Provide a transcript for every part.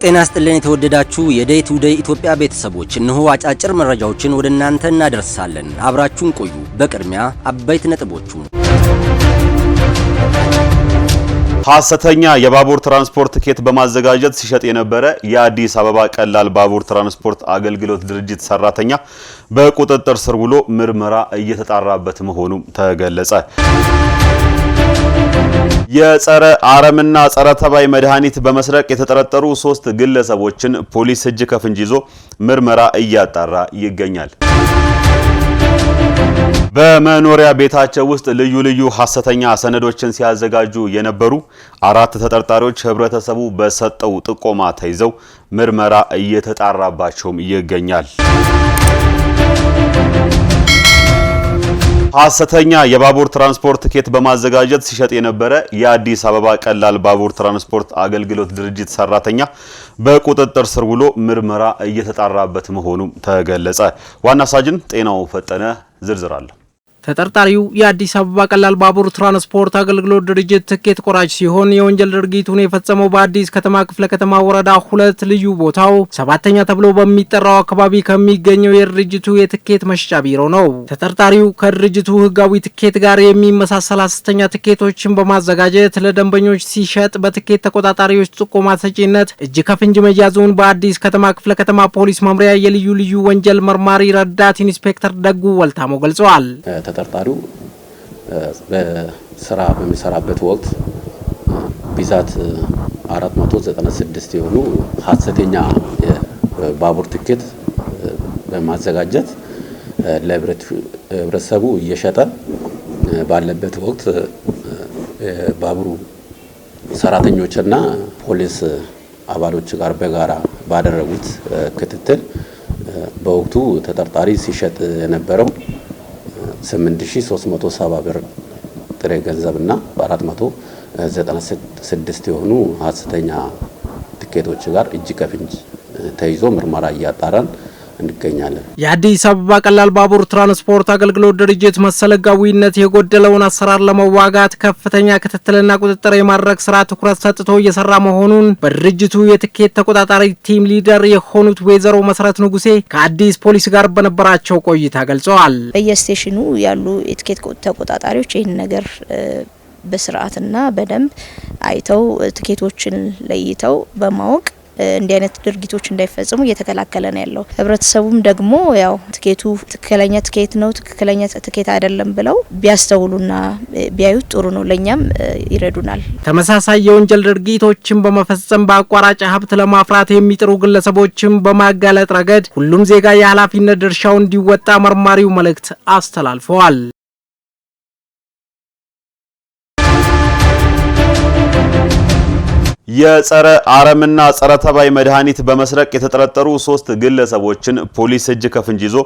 ጤና ይስጥልን የተወደዳችሁ የ Day to Day ኢትዮጵያ ቤተሰቦች፣ እነሆ አጫጭር መረጃዎችን ወደ እናንተ እናደርሳለን። አብራችሁን ቆዩ። በቅድሚያ አበይት ነጥቦቹ። ሐሰተኛ የባቡር ትራንስፖርት ትኬት በማዘጋጀት ሲሸጥ የነበረ የአዲስ አበባ ቀላል ባቡር ትራንስፖርት አገልግሎት ድርጅት ሰራተኛ በቁጥጥር ስር ውሎ ምርመራ እየተጣራበት መሆኑ ተገለጸ። የጸረ አረምና ጸረ ተባይ መድኃኒት በመስረቅ የተጠረጠሩ 3 ግለሰቦችን ፖሊስ እጅ ከፍንጅ ይዞ ምርመራ እያጣራ ይገኛል። በመኖሪያ ቤታቸው ውስጥ ልዩ ልዩ ሐሰተኛ ሰነዶችን ሲያዘጋጁ የነበሩ 4 ተጠርጣሪዎች ህብረተሰቡ በሰጠው ጥቆማ ተይዘው ምርመራ እየተጣራባቸውም ይገኛል። ሐሰተኛ የባቡር ትራንስፖርት ትኬት በማዘጋጀት ሲሸጥ የነበረ የአዲስ አበባ ቀላል ባቡር ትራንስፖርት አገልግሎት ድርጅት ሰራተኛ በቁጥጥር ስር ውሎ ምርመራ እየተጣራበት መሆኑ ተገለጸ። ዋና ሳጅን ጤናው ፈጠነ ዝርዝር አለ። ተጠርጣሪው የአዲስ አበባ ቀላል ባቡር ትራንስፖርት አገልግሎት ድርጅት ትኬት ቆራጭ ሲሆን የወንጀል ድርጊቱን የፈጸመው በአዲስ ከተማ ክፍለ ከተማ ወረዳ 2 ልዩ ቦታው 7ኛ ተብሎ በሚጠራው አካባቢ ከሚገኘው የድርጅቱ የትኬት መሸጫ ቢሮ ነው። ተጠርጣሪው ከድርጅቱ ሕጋዊ ትኬት ጋር የሚመሳሰል ሐሰተኛ ትኬቶችን በማዘጋጀት ለደንበኞች ሲሸጥ በትኬት ተቆጣጣሪዎች ጥቆማ ሰጪነት እጅ ከፍንጅ መያዙን በአዲስ ከተማ ክፍለ ከተማ ፖሊስ መምሪያ የልዩ ልዩ ወንጀል መርማሪ ረዳት ኢንስፔክተር ደጉ ወልታሞ ገልጸዋል። ተጠርጣሪው በስራ በሚሰራበት ወቅት ብዛት 496 የሆኑ ሐሰተኛ የባቡር ትኬት በማዘጋጀት ለህብረተሰቡ እየሸጠ ባለበት ወቅት ባቡሩ ሰራተኞችና ፖሊስ አባሎች ጋር በጋራ ባደረጉት ክትትል በወቅቱ ተጠርጣሪ ሲሸጥ የነበረው 8370 ብር ጥሬ ገንዘብና 496 የሆኑ ሐሰተኛ ትኬቶች ጋር እጅ ከፍንጅ ተይዞ ምርመራ እያጣራን እንገኛለን። የአዲስ አበባ ቀላል ባቡር ትራንስፖርት አገልግሎት ድርጅት መሰል ሕጋዊነት የጎደለውን አሰራር ለመዋጋት ከፍተኛ ክትትልና ቁጥጥር የማድረግ ስራ ትኩረት ሰጥቶ እየሰራ መሆኑን በድርጅቱ የትኬት ተቆጣጣሪ team leader የሆኑት ወይዘሮ መሰረት ንጉሴ ከአዲስ ፖሊስ ጋር በነበራቸው ቆይታ ገልጸዋል። በየ station ኑ ያሉ የትኬት ተቆጣጣሪዎች ይህን ነገር በስርዓትና በደንብ አይተው ትኬቶችን ለይተው በማወቅ እንዲህ አይነት ድርጊቶች እንዳይፈጽሙ እየተከላከለ ነው ያለው። ህብረተሰቡም ደግሞ ያው ትኬቱ ትክክለኛ ትኬት ነው፣ ትክክለኛ ትኬት አይደለም ብለው ቢያስተውሉና ቢያዩት ጥሩ ነው፣ ለኛም ይረዱናል። ተመሳሳይ የወንጀል ድርጊቶችን በመፈጸም በአቋራጭ ሀብት ለማፍራት የሚጥሩ ግለሰቦችን በማጋለጥ ረገድ ሁሉም ዜጋ የኃላፊነት ድርሻውን እንዲወጣ መርማሪው መልእክት አስተላልፈዋል። የጸረ አረምና ጸረ ተባይ መድኃኒት በመስረቅ የተጠረጠሩ 3 ግለሰቦችን ፖሊስ እጅ ከፍንጅ ይዞ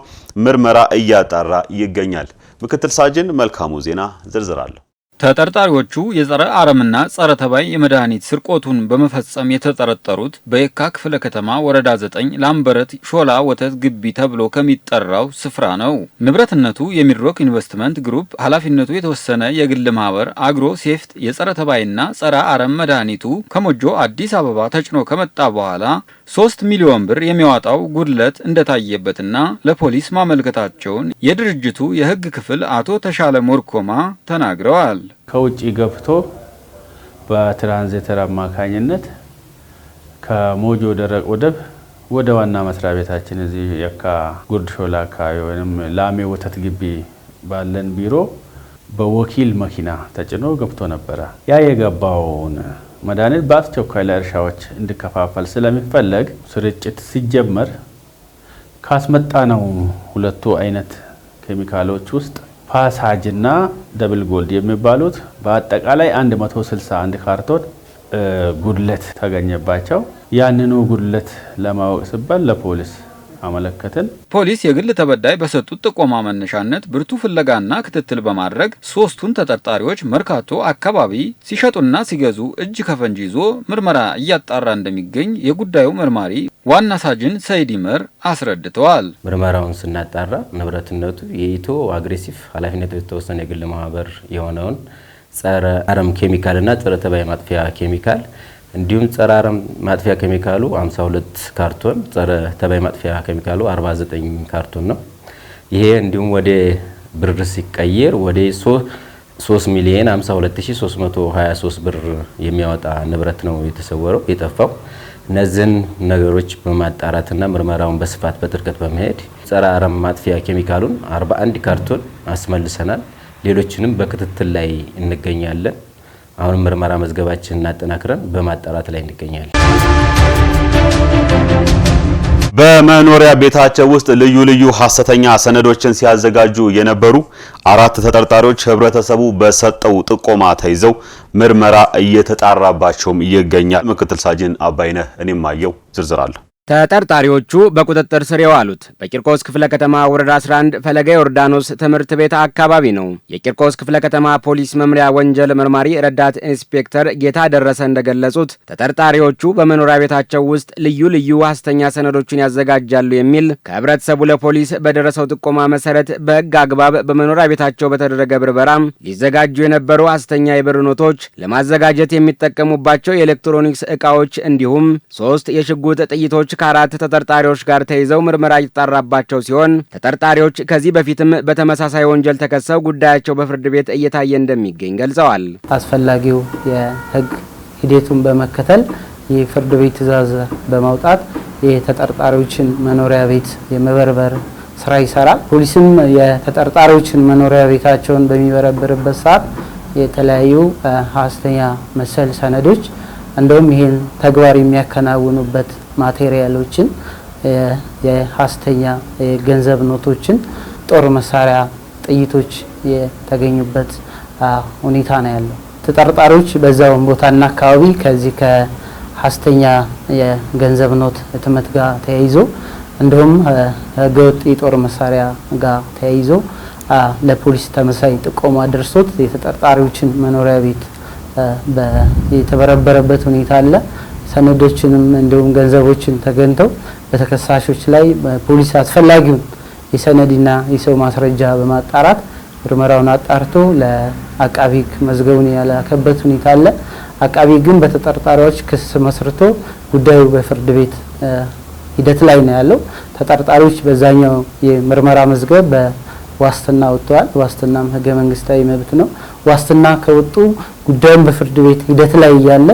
ምርመራ እያጣራ ይገኛል። ምክትል ሳጅን መልካሙ ዜና ዝርዝር አለ። ተጠርጣሪዎቹ የጸረ አረምና ጸረ ተባይ የመድኃኒት ስርቆቱን በመፈጸም የተጠረጠሩት በየካ ክፍለ ከተማ ወረዳ 9 ላምበረት ሾላ ወተት ግቢ ተብሎ ከሚጠራው ስፍራ ነው። ንብረትነቱ የሚድሮክ ኢንቨስትመንት ግሩፕ ኃላፊነቱ የተወሰነ የግል ማህበር አግሮ ሴፍት የጸረ ተባይና ጸረ አረም መድኃኒቱ ከሞጆ አዲስ አበባ ተጭኖ ከመጣ በኋላ 3 ሚሊዮን ብር የሚያወጣው ጉድለት እንደታየበትና ለፖሊስ ማመልከታቸውን የድርጅቱ የህግ ክፍል አቶ ተሻለ ሞርኮማ ተናግረዋል። ከውጪ ገብቶ በትራንዚተር አማካኝነት ከሞጆ ደረቅ ወደብ ወደ ዋና መስሪያ ቤታችን እዚህ የካ ጉርድ ሾላ አካባቢ ወይም ላሜ ወተት ግቢ ባለን ቢሮ በወኪል መኪና ተጭኖ ገብቶ ነበረ። ያ የገባውን መድኃኒት በአስቸኳይ ለእርሻዎች እንዲከፋፈል ስለሚፈለግ ስርጭት ሲጀመር ካስመጣነው ሁለቱ አይነት ኬሚካሎች ውስጥ ፓሳጅና Double Gold የሚባሉት በአጠቃላይ 161 ካርቶን ጉድለት ተገኘባቸው። ያንኑ ጉድለት ለማወቅ ሲባል ለፖሊስ አመለከትን። ፖሊስ የግል ተበዳይ በሰጡት ጥቆማ መነሻነት ብርቱ ፍለጋና ክትትል በማድረግ 3ቱን ተጠርጣሪዎች መርካቶ አካባቢ ሲሸጡና ሲገዙ እጅ ከፍንጅ ይዞ ምርመራ እያጣራ እንደሚገኝ የጉዳዩ መርማሪ ዋና ሳጅን ሰይድ ይመር አስረድተዋል። ምርመራውን ስናጣራ ንብረትነቱ የኢትዮ አግሬሲቭ ኃላፊነቱ የተወሰነ የግል ማህበር የሆነውን ጸረ አረም ኬሚካልና ጸረ ተባይ ማጥፊያ ኬሚካል እንዲሁም ጸረ አረም ማጥፊያ ኬሚካሉ 52 ካርቶን፣ ጸረ ተባይ ማጥፊያ ኬሚካሉ 49 ካርቶን ነው። ይሄ እንዲሁም ወደ ብር ሲቀየር ወደ 3 ሚሊዮን 52323 ብር የሚያወጣ ንብረት ነው የተሰወረው የጠፋው። እነዚህን ነገሮች በማጣራትና ምርመራውን በስፋት በጥልቀት በመሄድ ጸረ አረም ማጥፊያ ኬሚካሉን 41 ካርቶን አስመልሰናል። ሌሎችንም በክትትል ላይ እንገኛለን። አሁን ምርመራ መዝገባችንን አጠናክረን በማጣራት ላይ እንገኛለን። በመኖሪያ ቤታቸው ውስጥ ልዩ ልዩ ሐሰተኛ ሰነዶችን ሲያዘጋጁ የነበሩ 4 ተጠርጣሪዎች ህብረተሰቡ በሰጠው ጥቆማ ተይዘው ምርመራ እየተጣራባቸውም ይገኛል። ምክትል ሳጅን አባይነህ እኔማየው ዝርዝር አለ። ተጠርጣሪዎቹ በቁጥጥር ስር የዋሉት በቂርቆስ ክፍለ ከተማ ወረዳ 11 ፈለገ ዮርዳኖስ ትምህርት ቤት አካባቢ ነው። የቂርቆስ ክፍለ ከተማ ፖሊስ መምሪያ ወንጀል መርማሪ ረዳት ኢንስፔክተር ጌታ ደረሰ እንደገለጹት ተጠርጣሪዎቹ በመኖሪያ ቤታቸው ውስጥ ልዩ ልዩ ሐሰተኛ ሰነዶችን ያዘጋጃሉ የሚል ከህብረተሰቡ ለፖሊስ በደረሰው ጥቆማ መሰረት በህግ አግባብ በመኖሪያ ቤታቸው በተደረገ ብርበራ ሊዘጋጁ የነበሩ ሐሰተኛ የብር ኖቶች፣ ለማዘጋጀት የሚጠቀሙባቸው የኤሌክትሮኒክስ ዕቃዎች እንዲሁም 3 የሽጉጥ ጥይቶች ከ4 ተጠርጣሪዎች ጋር ተይዘው ምርመራ እየተጣራባቸው ሲሆን ተጠርጣሪዎች ከዚህ በፊትም በተመሳሳይ ወንጀል ተከሰው ጉዳያቸው በፍርድ ቤት እየታየ እንደሚገኝ ገልጸዋል። አስፈላጊው የህግ ሂደቱን በመከተል የፍርድ ቤት ትዕዛዝ በማውጣት የተጠርጣሪዎችን መኖሪያ ቤት የመበርበር ስራ ይሰራል። ፖሊስም የተጠርጣሪዎችን መኖሪያ ቤታቸውን በሚበረብርበት ሰዓት የተለያዩ ሐሰተኛ መሰል ሰነዶች እንደውም ይሄን ተግባር የሚያከናውኑበት ማቴሪያሎችን፣ የሐሰተኛ ገንዘብ ኖቶችን፣ ጦር መሳሪያ፣ ጥይቶች የተገኙበት ሁኔታ ነው ያለው። ተጠርጣሪዎች በዛው ቦታና አካባቢ ከዚህ ከሐሰተኛ የገንዘብ ኖት ህትመት ጋር ተያይዞ እንዲሁም ህገወጥ የጦር መሳሪያ ጋር ተያይዞ ለፖሊስ ተመሳሳይ ጥቆማ ደርሶት የተጠርጣሪዎችን መኖሪያ ቤት የተበረበረበት ሁኔታ አለ። ሰነዶችንም እንዲሁም ገንዘቦችን ተገኝተው በተከሳሾች ላይ ፖሊስ አስፈላጊውን የሰነድና የሰው ማስረጃ በማጣራት ምርመራውን አጣርቶ ለአቃቢ ሕግ መዝገቡን ያላከበት ሁኔታ አለ። አቃቢ ሕግም በተጠርጣሪዎች ክስ መስርቶ ጉዳዩ በፍርድ ቤት ሂደት ላይ ነው ያለው። ተጠርጣሪዎች በዛኛው የምርመራ መዝገብ በዋስትና ወጥተዋል። ዋስትናም ህገ መንግስታዊ መብት ነው። ዋስትና ከወጡ ጉዳዩን በፍርድ ቤት ሂደት ላይ እያለ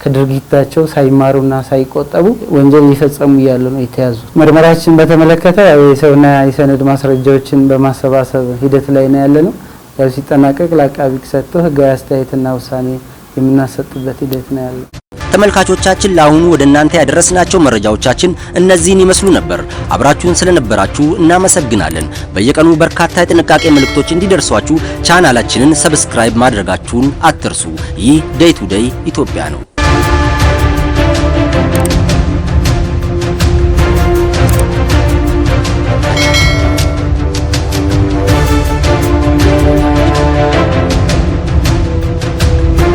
ከድርጊታቸው ሳይማሩና ሳይቆጠቡ ወንጀል እየፈጸሙ እያሉ ነው የተያዙት። ምርመራችን በተመለከተ የሰውና የሰነድ ማስረጃዎችን በማሰባሰብ ሂደት ላይ ነው ያለነው። ያው ሲጠናቀቅ ለአቃቢ ሕግ ሰጥቶ ህጋዊ አስተያየትና ውሳኔ የምናሰጥበት ሂደት ነው ያለው። ተመልካቾቻችን፣ ለአሁኑ ወደ እናንተ ያደረስናቸው መረጃዎቻችን እነዚህን ይመስሉ ነበር። አብራችሁን ስለነበራችሁ እናመሰግናለን። በየቀኑ በርካታ የጥንቃቄ መልእክቶች እንዲደርሷችሁ ቻናላችንን subscribe ማድረጋችሁን አትርሱ። ይህ Day to Day ኢትዮጵያ ነው።